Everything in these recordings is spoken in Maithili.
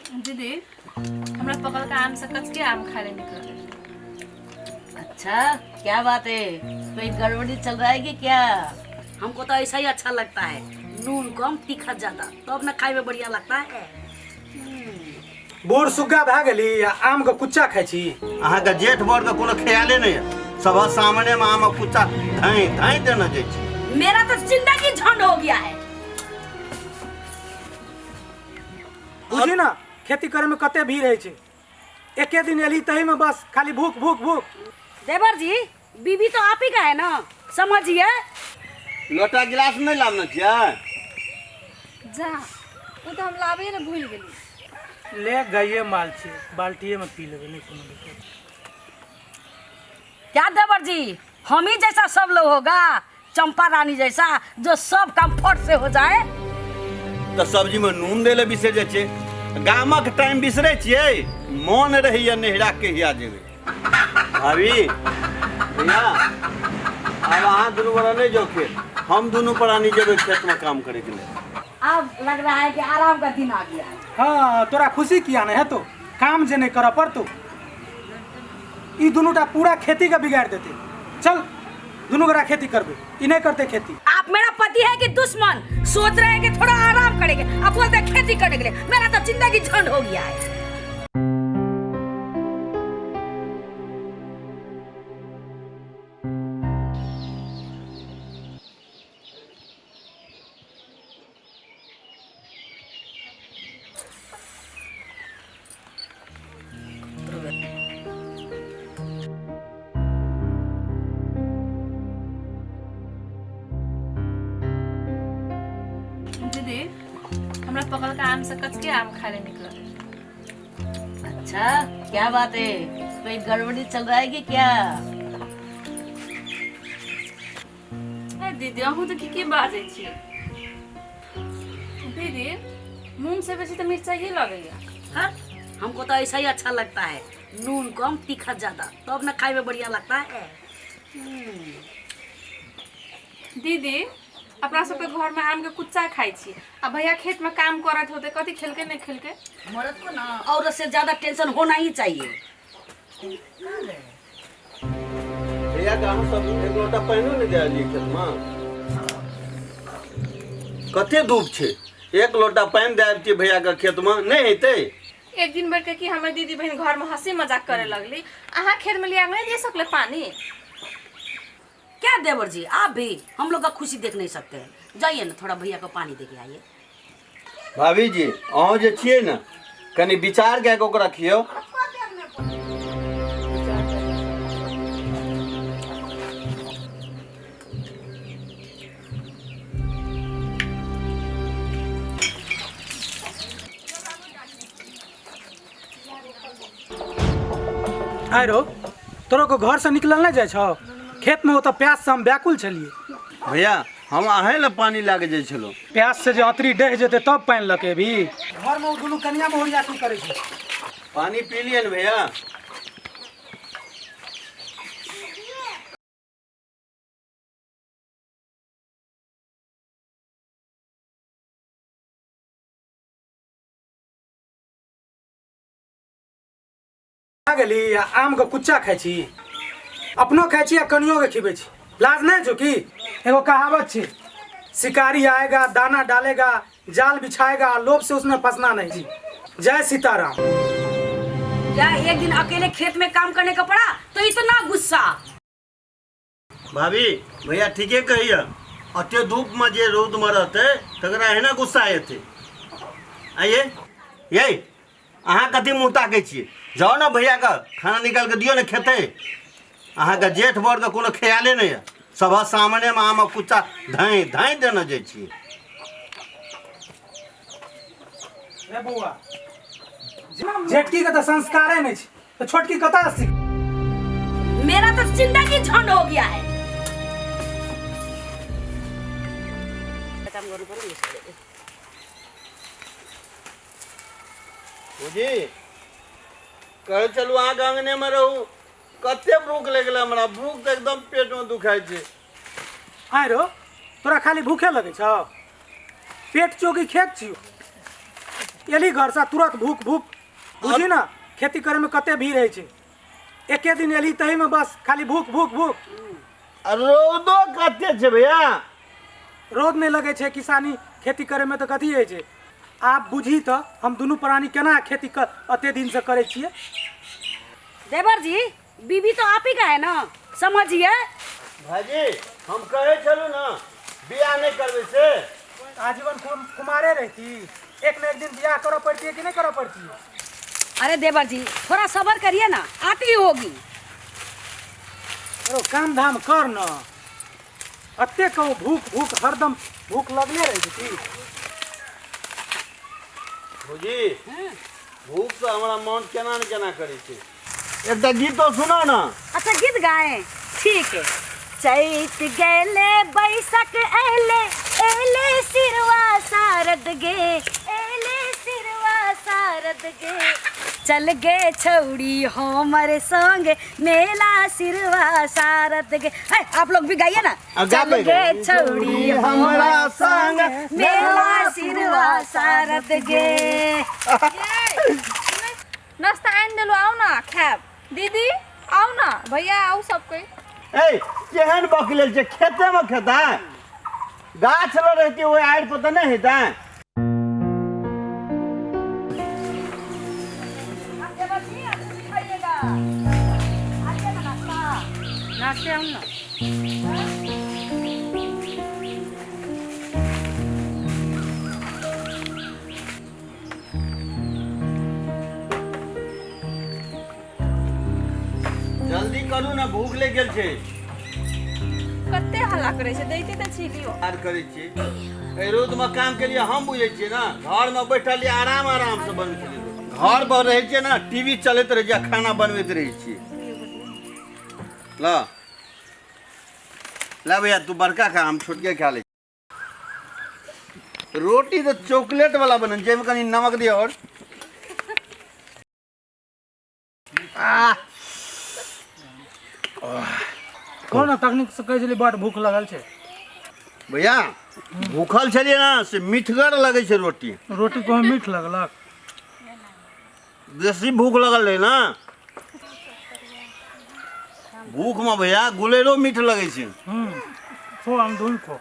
दीदी, हमरा पकलका आम से कचके आम खाए ले निक लगैया। अच्छा, क्या बात है, कोई गड़बड़ी चल रहा है कि क्या? हमको तो ऐसा ही अच्छा लगता है, नून कम तीखा ज्यादा, तब ना खाए में बढ़िया लगता है। बूढ़ सुग्गा भए गेली आ आम के कुच्चा खाइ छी। अहाँके जेठ बरके कोनो ख्याले नहि यऽ, सभक सामनेमे आमक कुच्चा धाँइ धाँइ देने जाइ छी। मेरा तो जिंदगी झंड हो गया है। बुझी ना, खेती करे में कते भीड़ होइ छै। एके दिन एली तही में बस खाली भूख भूख भूख। देवर जी, बीबी तो आप ही का है ना, समझिए। लोटा गिलास नहि लाबने छियै? जा, ओ तऽ हम लाबे ने भूलि गेली। ले गाइए माल छै, बाल्टिए में पी लेबै, नहि कोनो दिक्कत। क्या देवर जी, हम ही जैसा सब लोग होगा, चंपा रानी जैसा जो सब काम फट से हो जाए। तऽ सब्जी में नून दै लए बिसरि जाइ छियै, गामक टाइम बिसरै छियै, मोन रहैया नैहरा कहिया जेबै। भाभी भैया, आब अहाँ दुनू गोरा नहि जाउ खेत, हम दुनू प्राणी जेबै खेतमे काम करैके लेल। अब लग रहा है कि आराम का दिन आ गया है। हाँ, तोरा खुशी किया नहीं है तो काम जे नहीं करऽ पड़तो। ई दुनूटा पूरा खेती के बिगाड़ देते। चल दुनू गोरा खेती करबे, ई नहीं करते खेती। आप मेरा पति है कि दुश्मन? सोच रहे हैं कि थोड़ा आराम करेंगे, अब बोलते हैं खेती करने के लिए। मेरा तो जिंदगी झंड हो गया है। दीदी, हमरा पकलका आम से कचके आम खाए ले निक लगैया। अच्छा, क्या बात है, कोई गड़बड़ी चल रहा है कि क्या? ए दीदी, अहूँ तऽ की की बाजै छी दीदी? नून से बेसी तऽ मिरचाइए लगैया। हाँ, हमको तो ऐसा ही अच्छा लगता है, नून कम तीखा ज्यादा, तब ना खाए में बढ़िया लगता है। दीदी, अपना सबके घरमे आमके कुच्चा खाइ छी आ भैया खेतमे काम करैत होते, कथी खेलके नहि खेलके? मर्द को ना औरत से ज्यादा टेंशन होना ही चाहिए। भैया के अहाँ सब एक लोटा पानिओ नहि दए खेतमे? कते धूप छै, एक लोटा पानि दए अबितियै भैया के खेतमे, नहि हेतै? एक दिन भरि के कि हमर दीदी बहिन घरमे हंसी मजाक करे लगली, अहाँ खेतमे लिया नहि दे सकले पानी? क्या देवर जी, आप भी हम लोग का खुशी देख नहीं सकते हैं? जाइए ना, थोड़ा भैया को पानी दे के आइए। भाभी जी, अहूँ जे छियै ने, कनि विचार कए कऽ ओकरा खियौ। आइ रो, तोरो को घर से निकलल नहि जाइ छौ? खेतमे ओतऽ प्यास से हम व्याकुल छलियै। भैया, हम अहें लए पानि लए कऽ जाइ छलहुँ। प्यास से जे अतरी डहि जेतै तब पानि लऽ के एबही? घरमे ओ दुनू कनिया बहुरिया की करै छै? पानि पी लिअ ने भैया। आ गेली आ आमके कुच्चा खाइ छी, अपनो खाइ छी आ कनियोके खिबै छी। लाज नहि छौ की? एगो कहावत छै, शिकारी आएगा, दाना डालेगा, जाल बिछाएगा, लोभ से उसमें फंसना नहीं। जी जय सीताराम। क्या एक दिन अकेले खेत में काम करने का पड़ा तो इतना गुस्सा। भाभी, भैया ठीके कहैया, अते धूपमे जे रौदमे रहतै तकरा एहिना गुस्सा एतै। आइए ये, अहाँ कथी मुँह ताकै छियै? जाउ ने, भैयाके खाना निकालि कऽ दियौ ने, खेतै। अहाँके जेठ बरके कोनो ख्याले नहि यऽ, सभक सामनेमे आमक कुच्चा धाँइ धाँइ देने जाइ छियै। रे बौआ, जेठकी के तऽ संस्कारे नहि छै तऽ छोटकी कतऽ सीख? मेरा तो जिंदगी झंड हो गया है। बुझी कहै चलू, अहाँके अङ्गनेमे रहू, कते भूख लागि गेलै हमरा, भूख तऽ एकदम पेटमे दुखाइ छै। आँय रो, तोरा खाली भूखे लगै छौ? पेट चौकी खेत छियौ। एली घरसँ तुरंत भूख भूख। बुझी ने खेती करैमे कते भीड़ होइ छै। एके दिन एली तहीमे बस खाली भूख भूख भूख। आ रौदो कते छै भैया? रौद नहि लगै छै किसानी खेती करैमे तऽ कथी होइ छै। आब बुझी तऽ हम दुनू प्राणी केना खेती एते दिनसँ करै छियै। देवर जी, बीबी तो आप ही का है ना, समझिए। भाईजी, हम कहै छलहुँ ने बियाह नहि करबै से। आजीवन कुमारे रहती, एक न एक दिन बियाह करऽ पड़ती कि नहि करऽ पड़ती? अरे देवर जी, थोड़ा सब्र करिए ना, आती होगी। अरे काम धाम कर न, एते कहूँ भूख भूख हरदम भूख लगले रहै छै की? भौजी, भूख से हमरा मन केना ने केना करै छै। एकटा गीतो सुना ना। अच्छा गीत गाए, ठीक है। चैत गेले बैसक एले एले सिरवा सारद गे, एले सिरवा सारद गे, चल गे छौड़ी हमर संग मेला सिरवा सारद गे। है, आप लोग भी गाइए ना। अब गा चल पे गे छौड़ी हमरा संग मेला सिरवा सारद गे। नाश्ता आनि देलहुँ, आउ ने खायब। दीदी आउ ने, भैया आउ सब कोई। ए केहन बकलेल छै, खेते में खेतै? गाछ लग रहती ओहि आड़ि पर तऽ नहि हेतै। नाश्ते आउ ने। जल्दी करू ने, भूख लागि गेल छै। कते हल्ला करै छै, दैते तऽ छी लियो। आर करै छियै एहि रौदमे काम के लिए हम बुझै छियै ने, घरमे बैठल रहियै आराम आराम से बनबै छलियै। घर पर रहै छियै ने, टीवी चलैत रहै छै आ खाना बनबैत रहै छियै। ल ला भैया, तू बड़का खा, हम छोटके खा लै। रोटी तऽ चॉकलेट वाला बनल छै, एहिमे कनि नमक दिअ। और कोन तकनीक से कहै छलियै बड भूख लगल छै? भैया, भूखल छलियै ने से मिठगर लगै छै रोटी। रोटी कहूँ मीठ लगलक? बेसी भूख लगल रहै ने, भूख में भैया गुलेरो मीठ लगै छै। खो, हम दून खो।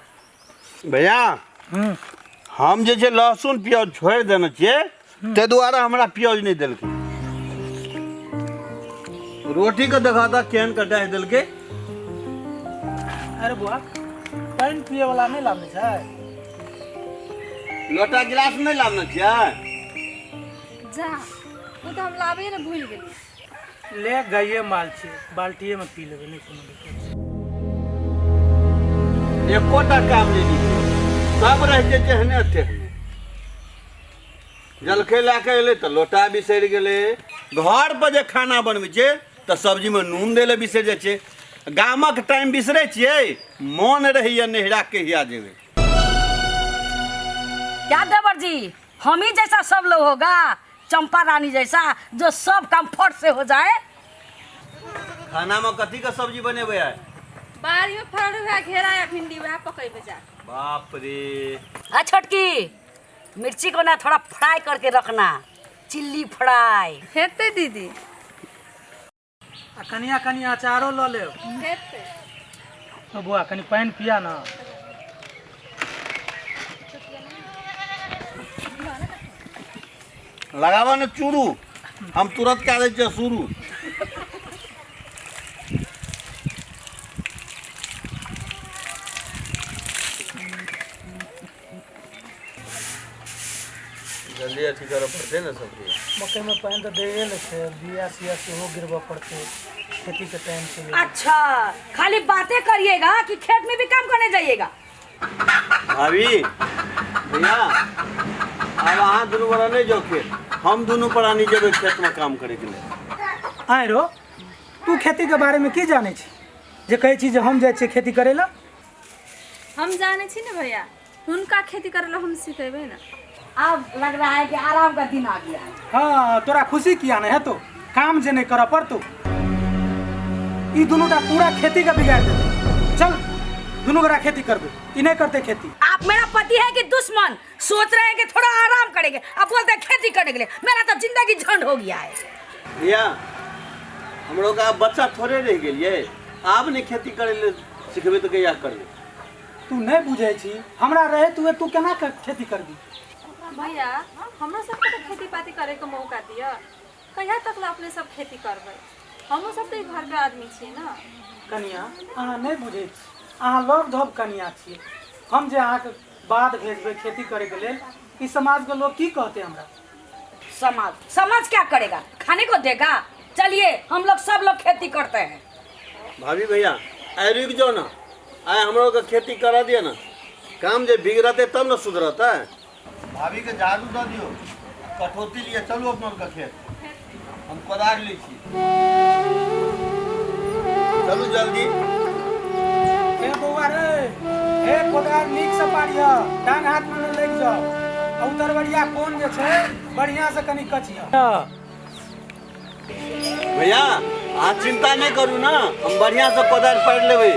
भैया, हम जे छै लहसुन प्याज छोड़ि देने छियै, ताहि दुआरे हमरा प्याज नहि देलकै। रोटी के देखा तऽ केहन के डाहि देलकै। अरे बुआ, पानि पिए वाला नहि लाबने छै? लोटा गिलास नहि लाबने छियै? जा, ओ तऽ हम लाबे ने भूलि गेली। ले, गाइए माल छै, बाल्टिए में पी लेबै, नहि कोनो दिक्कत छै। एकोटा काम नहि निकलै, सब रहि छै जेहने तेहने। जलखै लए कऽ एलै तऽ लोटा बिसरि गेलै। घर पर जे खाना बनबै छै तऽ सब्जीमे नून दै लए बिसरि जाइ छै। गामक टाइम बिसरै छियै, मोन रहैया नैहरा कहिया जेबै। क्या देवर जी, हम ही जैसा सब लोग होगा, चंपा रानी जैसा जो सब काम फट से हो जाए। खाना में कथी के सब्जी बनेबै आइ? बाड़ी में फड़ल वएह घेरा या भिंडी, वएह पकेबै जा। बाप रे। आ छोटकी, मिर्ची को ना थोड़ा फ्राई करके रखना, चिल्ली फ्राई। हेतै दीदी। आ कनिया कनिया अचारो लऽ लेब। हेतै। तो बुआ, कनि पानि पिया ना। लगाबऽ ने चूरू, हम तुरंत कए दै छियै शुरू। जल्दी अथी करऽ पड़तै ने सबके। मकइमे पानि तऽ दैए ने छै, बिया सिया सेहो गिरबऽ पड़तै, खेतीके टाइम छै। अच्छा, खाली बातें करिएगा कि खेत में भी काम करने जाइएगा? भाभी, भैया, आब अहाँ दुनू गोरा नहि जाउ खेत, हम दुनू प्राणी जेबै खेतमे काम करैके लेल। आँय रो, तू खेतीके बारेमे की जानै छी जे कहै छी जे हम जाइ छियै खेती करै लए? हम जानै छी ने भैया, हुनका खेती करै लए हम सिखेबै ने। अब लग रहा है कि आराम का दिन आ गया है। हाँ, तोरा खुशी किया नहीं हेतौ, काम जे नहीं करऽ पड़तौ। ई दुनूटा पूरा खेती के बिगाड़ देतौ। चल। दुनू गोरा खेती करबै, ई नहि करतै खेती। आप मेरा पति है कि दुश्मन? सोच रहे हैं कि थोड़ा आराम करेंगे, अब बोलते हैं खेती करने के लिए। मेरा तो जिंदगी झंड हो गया है। भैया, हमरो का बच्चा थोड़े रहि गेलियै, आब नहि खेती करै लए सिखबै तऽ कहिया करबै? तू नहि बुझै छी, हमरा रहैत हुए तू केना खेती करबी? भैया, हमरो सबके तऽ खेती पाती करैके मौका दिअ। कहिया तक ला अपने सब खेती करबै? हमहूँ सब तऽ ई घरके आदमी छियै ने। कनिया, अहाँ नहि बुझै छी, अहाँ लग धब कनिया छियै। हम जे अहाँके बाध भेजबै खेती करैके लेल, ई समाजके लोग की कहतै हमरा? समाज समाज क्या करेगा? खाने को देगा? चलिए, हम लोग सब लोग खेती करते हैं। भाभी भैया, आइ रुकि जाउ ने, आइ हमरो के खेती करऽ दिअ ने। काम जे बिगड़तै तब ने सुधरतै। भाभी के झाड़ू दऽ दियौ, कठौती लिए चलू अपना के खेत, हम कोदारि लै छी, चलू जल्दी। हे बौआ रे, हे कोदारि नीक से पारिह, डांग हाथ में नहि लागि जाओ, आ उतरबरिया कोन जे छै बढ़िया से कनि कचिह। भैया, अहाँ चिंता नहि करू ने, हम बढ़िया से कोदारि पारि लेबै।